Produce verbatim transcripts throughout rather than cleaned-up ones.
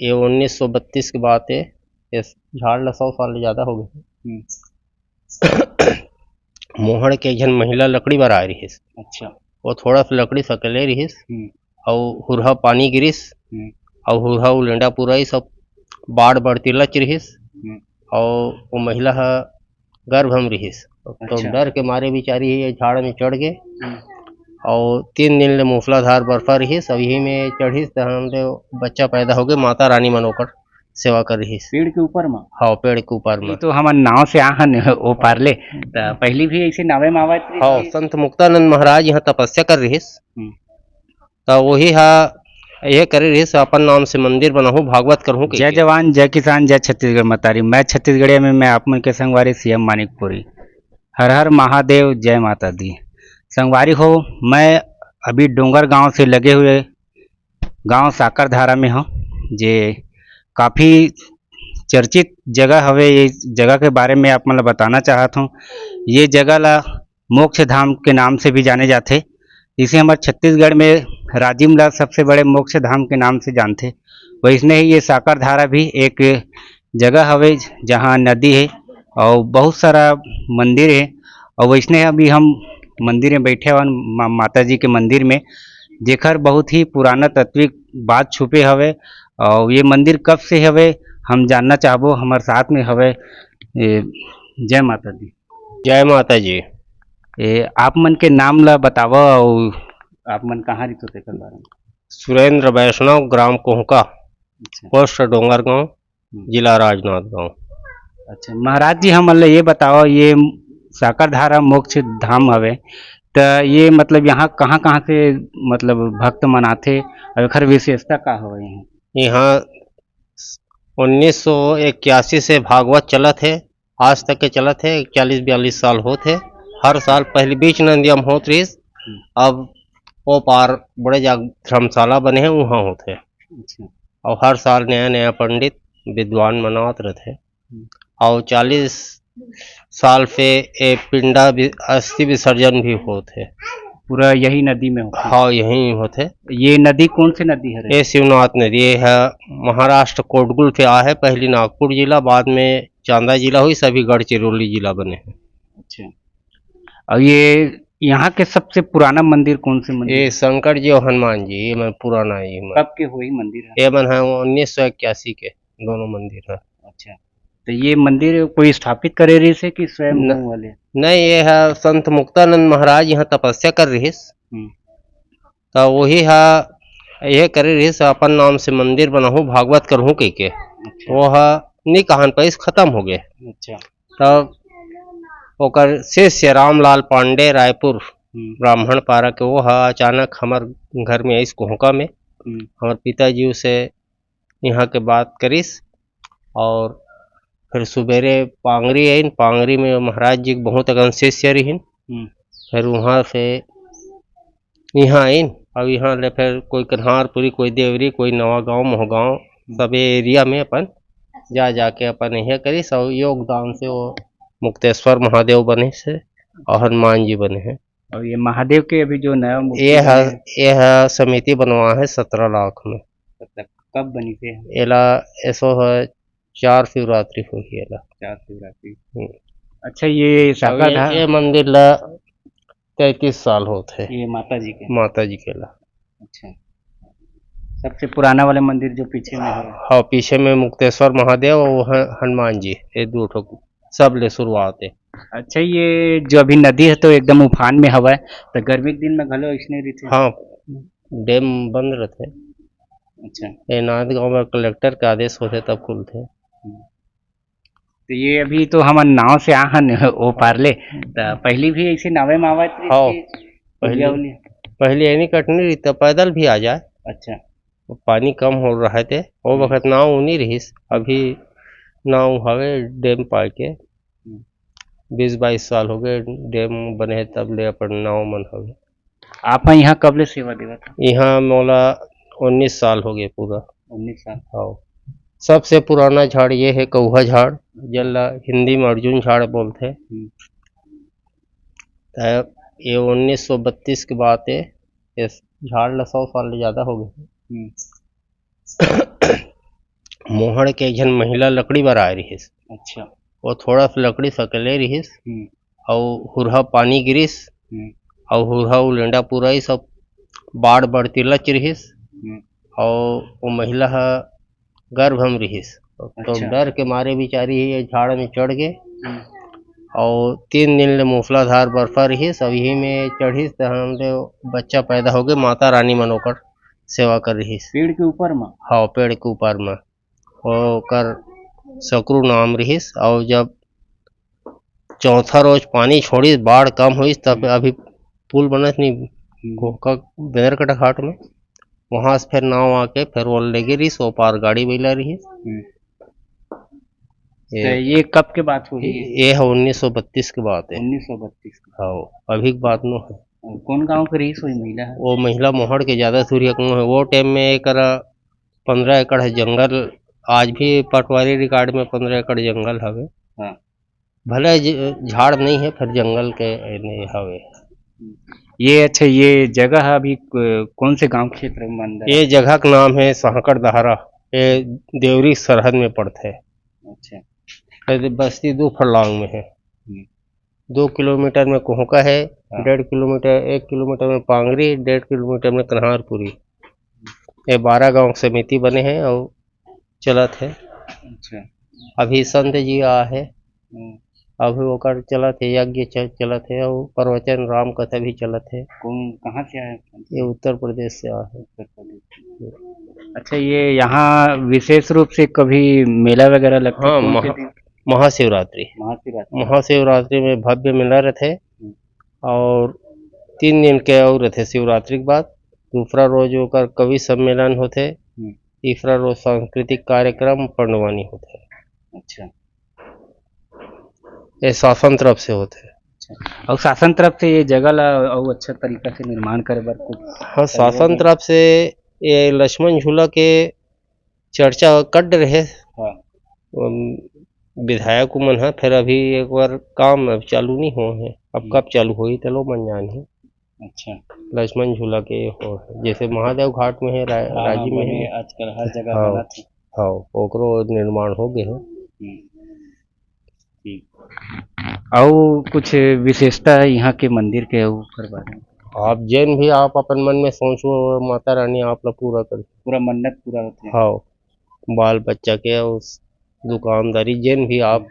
ये उन्नीस सौ बत्तीस के बात हे। ये झाड़ ला सौ साल ले ज्यादा हो गए। हम्म। मोहड़ के एक झन महिला लकड़ी बर आए रहिस। अच्छा। वो थोड़ा सा लकड़ी सकले रहिस। हम्म। अउ हुरहा पानी गिरिस। हम्म। अउ हुरहा उलेंडा पूरा ही सब बाढ़ बरतिलच रहिस। हम्म। अउ वो महिला ह गर्भ म रिहिस। तो अच्छा। डर के मारे बिचारी ये झाड़ में चढ़ गे। हम्म। अउ तीन दिन ले मूसलाधार बरसा रिहिस, अउ यही में चढ़िस, त हमरे बच्चा पैदा हो गए। माता रानी मन ओकर सेवा कर रिहिस। पेड़ के ऊपर म? हाँ, पेड़ के ऊपर ये में। तो हमन नाव से आहन ओ पार ले। त पहली भी ऐसे नावे में आवत रहिस हाँ, कि? संत मुक्तानंद महाराज यहाँ तपस्या कर रिहिस। हम्म। त वही हा ये करे रहिस, अपन नाम से मंदिर बनाहूँ, भागवत करहूँ जय कहिके। जवान, जय किसान, जय छत्तीसगढ़ मतारी। मैं छत्तीसगढ़िया में, मैं आप मन के संगवारी सीएम मानिकपुरी। हर हर महादेव, जय माता दी। संगवारी हो, मैं अभी डोंगर गांव से लगे हुए गांव साकरधारा में हूँ, जे काफ़ी चर्चित जगह हवे। ये जगह के बारे में आप मन ल बताना चाहत हूँ। ये जगह ला मोक्ष धाम के नाम से भी जाने जाथे। इसे हमर छत्तीसगढ़ में राजिम ला सबसे बड़े मोक्ष धाम के नाम से जानथे। वैसने ही ये साकरधारा भी एक जगह हवे, जहाँ नदी हे अउ बहुत सारा मंदिर हे। अउ वैसने अभी हम मंदिर में बैठे हवन, मा-, माता जी के मंदिर में, जेकर बहुत ही पुराना तात्विक बात छुपे हवे। अउ ये मंदिर कब से हवे, हम जानना चाहबो। हमर साथ में हवे, ए, जय माता दी। जय माता जी। ए, आप मन के नाम ला बतावव अउ आप मन कहाँ रहिथो तेकर बारे में। सुरेंद्र वैष्णव, ग्राम कोहका, अच्छा। पोस्ट डोंगरगांव, हम्म। जिला राजनांदगांव। अच्छा, महाराज जी, हमन ले ये बतावव, ये साकरधारा मोक्ष धाम हवे, त ये मतलब यहाँ कहाँ-कहाँ से मतलब भक्त मन आथे अउ एखर विशेषता का हवे यहाँ? यहाँ उन्नीस सौ इक्यासी से भागवत चलत हे, आज तक के चलत हे, चालीस बयालीस साल होत हे। हर साल पहले बीच नंदिया में होत रहिस, हम्म। अब ओ पार बड़े जाग धर्मशाला बने हे, उहाँ होत हे। अच्छा। अउ हर साल नया नया पंडित विद्वान मन आवत रहिथे। हम्म। अउ चालीस साल से ए पिंडा वि-, अस्थि विसर्जन भी होत हे। पूरा यही नदी में होथे? हाँ, यही होथे। ये नदी कौन से नदी हरे? ये शिवनाथ नदी, ये है महाराष्ट्र कोटगुल से आ है, पहली नागपुर जिला, बाद में चांदा जिला हुई, सभी गढ़चिरोली जिला बने हैं। अच्छा। और ये यहाँ के सबसे पुराना मंदिर कौन से मंदिर ये है? शंकर जी और हनुमान जी, ये मन पुराना है, ये मन। कब के हुई मंदिर है? ये मन है उन्नीस सौ इक्यासी के, दोनों मंदिर है। अच्छा, तो ये मंदिर कोई स्थापित करे रहिस हे कि स्वयं न-, वाले? नहीं, ये है संत मुक्तानंद महाराज यहाँ तपस्या कर रहिस। हम्म। त वही हा ये करे रहिस, अपन नाम से मंदिर बनाहूँ, भागवत करहूँ कहिके। अच्छा। वो हा नी कहन पाइस, खत्म हो गए। अच्छा। तब ओकर शिष्य रामलाल पांडे, रायपुर, हम्म। ब्राह्मण पारा के, वो हा अचानक हमर घर में आइस कोहका में। हम्म। हमर पिताजी उसे यहाँ के बात करिस और फिर सुबेरे पांगरी आइन, पांगरी में महाराज जी के बहुत अकन शिष्य रहिन। हम्म। फिर वहाँ से यहाँ आइन, अब यहाँ ले फिर कोई कन्हारपुरी, कोई देवरी, कोई नवा गांव, मोहगांव, सब ये एरिया में अपन जा जाके अपन यह करिस और योगदान से वो मुक्तेश्वर महादेव बने से और हनुमान जी बने हैं। और ये महादेव के अभी जो नया मूर्ति ये है, बने हैं। ये है समिति बनवा है सत्रह लाख में। मतलब कब बनी थे? एला ऐसो है, चार शिवरात्रि होही एला। चार शिवरात्रि। हम्म। अच्छा, ये अब साकर ये, धा-, ये मंदिर ला तैंतीस साल होत हे। ये माता जी के? माता जी के ला। अच्छा, सबसे पुराना वाला मंदिर जो पीछे में है? हाँ, पीछे में मुक्तेश्वर महादेव और ह-, हनुमान जी, ये दो ठो सब ले शुरुआत है। अच्छा, ये जो अभी नदी है तो एकदम उफान में हवा है, तो गर्मी के दिन में घलो इसने रहिथे? हाँ, डैम बंद रहते। अच्छा। ये नांदगांव में कलेक्टर के आदेश होते तब खुलते। हम्म। तो ये अभी तो हमन नाव से आहन ओ पार ले, त पहली भी ऐसे नावे में आवत रहिस हाँ, कि पहली, उलिया उलिया? पहली एनी कटनी रही तो पैदल भी आ जाए। अच्छा। वो पानी कम हो रहा थे, वो हम्म। वक्त नाव नहीं रहिस, अभी नाव हवे डैम पाए के। हम्म। बीस बाईस साल हो गए डैम बने हे, तब ले अपन नाव मन हवे। आप ह यहाँ कब ले सेवा देवत हो? यहाँ मोला उन्नीस साल हो गए पूरा। उन्नीस साल? हाँ। सबसे पुराना झाड़ ये है कौहा झाड़, जेला हिंदी में अर्जुन झाड़ बोलते हैं। हम्म। त ये उन्नीस सौ बत्तीस के बात है, इस झाड़ ला सौ साल ले ज्यादा हो गए। हम्म। मोहड़ के एक झन महिला लकड़ी बर आए रिहिस। अच्छा। वो थोड़ा सा लकड़ी सकले रिहिस, हम्म। अउ हुरहा पानी गिरिस, हम्म। अउ हुरहा उलेंडा पूरा ही सब बाढ़ बरतिलच रिहिस, हम्म। अउ वो महिला ह गर्भ म रिहिस, तो अच्छा। डर के मारे बिचारी ये झाड़ में चढ़ गे, हम्म। अउ तीन दिन ले मूसलाधार बरसा रिहिस, अब यही में चढ़िस, तहन ले बच्चा पैदा हो गे, माता रानी मन ओकर सेवा कर रिहिस। पेड़ के ऊपर म? हाँ, पेड़ के ऊपर म। ओकर सकरू नाम रिहिस, अउ जब चौथा रोज पानी छोड़िस, बाढ़ कम होइस, तब हम्म। अभी पुल बनत नहीं, हम्म। कोहका बेदरकटा घाट में, वहां से फिर नाव आके फिर वो लेगे रिहिस, वो पार गाड़ी बइला रिहिस। हम्म। ये तो ये कब के बात हुई? ये है उन्नीस सौ बत्तीस की बात है। उन्नीस सौ बत्तीस की। हाँ, अभी की बात नो है। और कौन गांव के रिहिस हुई महिला है? वो महिला मोहड़ के, ज्यादा दूरिया के नो है। वो टाइम में एकरा पंद्रह एकड़ है जंगल, आज भी पटवारी रिकॉर्ड में पंद्रह एकड़ जंगल हवे। हाँ। भले ज-, झाड़ नहीं है, फिर जंगल के एने हवे। ये अच्छा, ये जगह है अभी क-, कौन से गांव क्षेत्र में अंदर ये है? जगह का नाम है सहकड़ दहारा, ये देवरी सरहद में पड़ते है। अच्छा। ये बस्ती दो फरलांग में है। हम्म। दो किलोमीटर में कोहका है, हाँ। डेढ़ किलोमीटर, एक किलोमीटर में पांगरी, डेढ़ किलोमीटर में कन्हारपुरी। ये बारह गांव समिति बने हैं और चलत है। अच्छा। अभी संत जी आ है, हम्म। अभी ओकर चलत है, यज्ञ च-, चलत है और प्रवचन राम कथा भी चलत है। कौन, कहाँ से आए? ये उत्तर प्रदेश से आ है। उत्तर प्रदेश। अच्छा, ये यहाँ विशेष रूप से कभी मेला वगैरह लगता है? हाँ, कौन से महा-, दिन? महाशिवरात्रि। महाशिवरात्रि। महाशिवरात्रि में भव्य मेला रहते हम्म। और तीन दिन के और रहते शिवरात्रि के बाद। दूसरा रोज ओकर कवि सम्मेलन होते, हम्म। तीसरा रोज सांस्कृतिक कार्यक्रम पंडवानी होते। अच्छा। ये शासन तरफ से होते। अच्छा। और शासन तरफ से ये जगह ला और अच्छा तरीका से निर्माण करे बर कुछ हाँ, सहयोग शासन में? तरफ से ये लक्ष्मण झूला के चर्चा कट रहे। हाँ। अम, विधायक मन ह, फिर अभी एक बार काम अब चालू नहीं हो है, अब हम्म। कब चालू होही, तेलो मन जान है। अच्छा। लक्ष्मण झूला के हो, जैसे महादेव घाट में है, रा-, हाँ, हाँ, राजी में बने है। आजकल हर जगह हाँ, बनत है। हाँ, ओकरो निर्माण हो गए है। हम्म। ठीक। अउ कुछ विशेषता है यहाँ के मंदिर के, ओकर बारे में? आप जैन भी आप अपन मन में सोचो, माता रानी आप ला पूरा कर। पूरा मन्नत पूरा होथे। हाँ, बाल बच्चा के, उस दुकानदारी, जैन भी आप।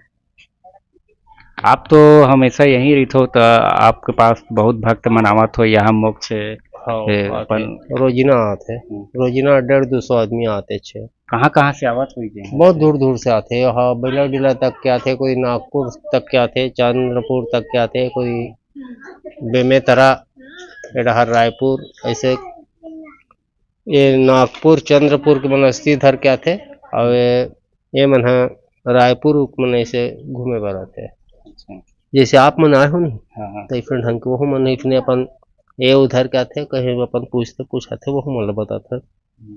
आप तो हमेशा यहीं रहिथो, त आपके पास बहुत भक्त मन आवत हो यहाँ मोक्ष, हाँ, ए, आथे। अपन रोजिना आथे। हम्म। रोजिना डेढ़ दो सौ आदमी आथे छे। कहाँ-कहाँ से आवत होही जे? बहुत दूर-दूर से आथे, यहाँ बेलाडीला तक के आथे, कोई नागपुर तक के आथे, चंद्रपुर तक के आथे, कोई बेमेतरा, ए डहर रायपुर, ऐसे ये नागपुर, चंद्रपुर के मन अस्ती धर के आथे, और ये, ये मन ह रायपुर मन ऐसे घूमे बर आथे। अच्छा। जैसे आप मन आए हो नहीं, हाँ, हाँ। तो ऐसे ढंग के वो मन ऐसे अपन ये उधर के आथे, कहीं अपन पूछते पूछाथे, वो मन ला बताथे। हम्म।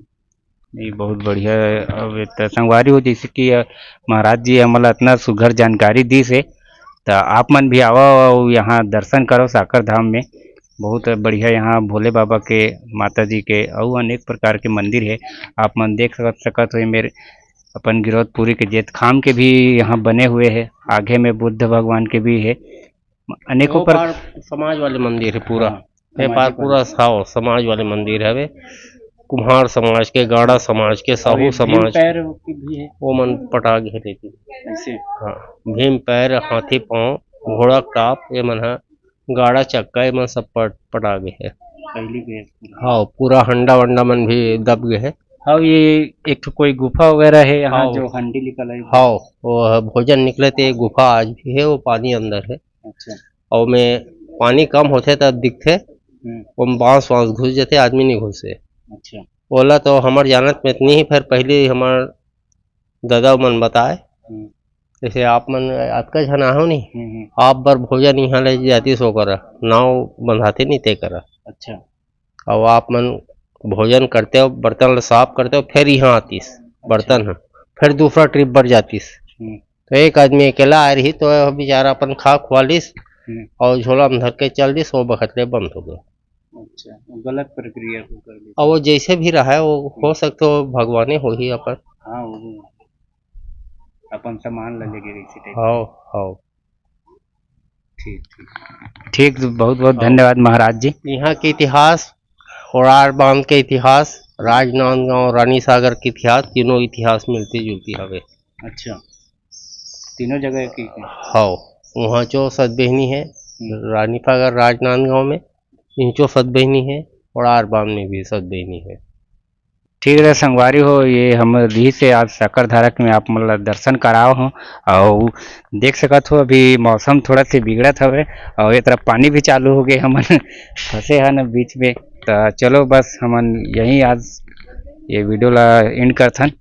नहीं, बहुत बढ़िया है। अब त संगवारी हो, जैसे कि, अ, महाराज जी हमन ला इतना सुघर जानकारी दीस हे, त आप मन भी आवा अउ यहाँ दर्शन करो साकर धाम में। बहुत बढ़िया यहाँ भोले बाबा के, माता जी के अउ अनेक प्रकार के मंदिर हे। आप मन देख सकत, सकत हो, ये मेर अपन गिरौदपुरी के जेतखाम के भी यहाँ बने हुए हे, आगे में बुद्ध भगवान के भी हे। अनेकों वो पर पार समाज वाले मंदिर है पूरा। हाँ, ये सामाजिक पार पूरा वाले। हाँ, समाज वाले मंदिर हवे। कुम्हार समाज के, गाड़ा समाज के, और साहू ये भीम समाज के। पैर की भी है। वो मन पटा गे हे लेकिन। ऐसे? हाँ, भीम पैर, हाथी पाँव, घोड़ा टाप, ये मन ह गाड़ा चक्का, ये मन सब पट-, पटा गे हे। पहली के। हाँ, पूरा हंडा वंडा मन भी दब गे हे। हाँ, ये एक ठो कोई गुफा वगैरह है यहाँ हाँ। जो हंडी निकल आई। हाँ, वो ह भोजन निकले थे, गुफा आज भी है, वो पानी अंदर है। अच्छा। अउ ओमे पानी कम होथे त दिखथे, हम्म। ओमे बांस वांस घुस जथे, आदमी नहीं घुसे। अच्छा। ओला तो हमर जानत में इतनी ही, फिर पहले हमर दादा मन बताए, हम्म। जैसे आप मन अतका झन आहो नहीं, हम्म, हम्म। आप बर भोजन यहाँ ले जाती सो करा, नाव बंधाते नहीं ते करा। अच्छा। अउ आप मन भोजन करते हो, बर्तन ल साफ करते हो, फिर यहाँ आतिस अच्छा। बर्तन ह, फिर दूसरा ट्रिप बर जातिस। हम्म। तो एक आदमी अकेला आए रही, तो बेचारा अपन खा खुआ लिस हम्म। अउ झोला में धर के चल दिस, वो बखत ले बंद हो गए। अच्छा, वो गलत प्रक्रिया को कर दिया। अब वो जैसे भी रहा है, वो हो हम्म। सकता हो भगवाने हो ही अपन। हाँ, वो भी। अपन सामान ला लेके गई थी type। हव, हव। ठीक, ठीक। ठीक, बहुत बहुत धन्यवाद महाराज जी। यहाँ के इतिहास, कोड़ार बांध के इतिहास, राजनांदगांव, रानी सागर के इतिहास, तीनों इतिहास मिलती जुलती हवे। अच्छा, तीनों जगह की की? हव, वहाँ जो सतबेहनी है, हम्म। रानी सागर राजनांदगांव में इहचो सतबेहनी है, कोड़ार बांध में भी सतबेहनी है। ठीक है संगवारी हो, ये हम रही से आज सक्करधारा के में आप मन ला दर्शन कराव हो। और देख सकत हो अभी मौसम थोड़ा से बिगड़त हवे और ये तरफ पानी भी चालू हो गए, हमन फंसे हन बीच में। तो चलो बस हमन यहीं आज ये video ला end करथन।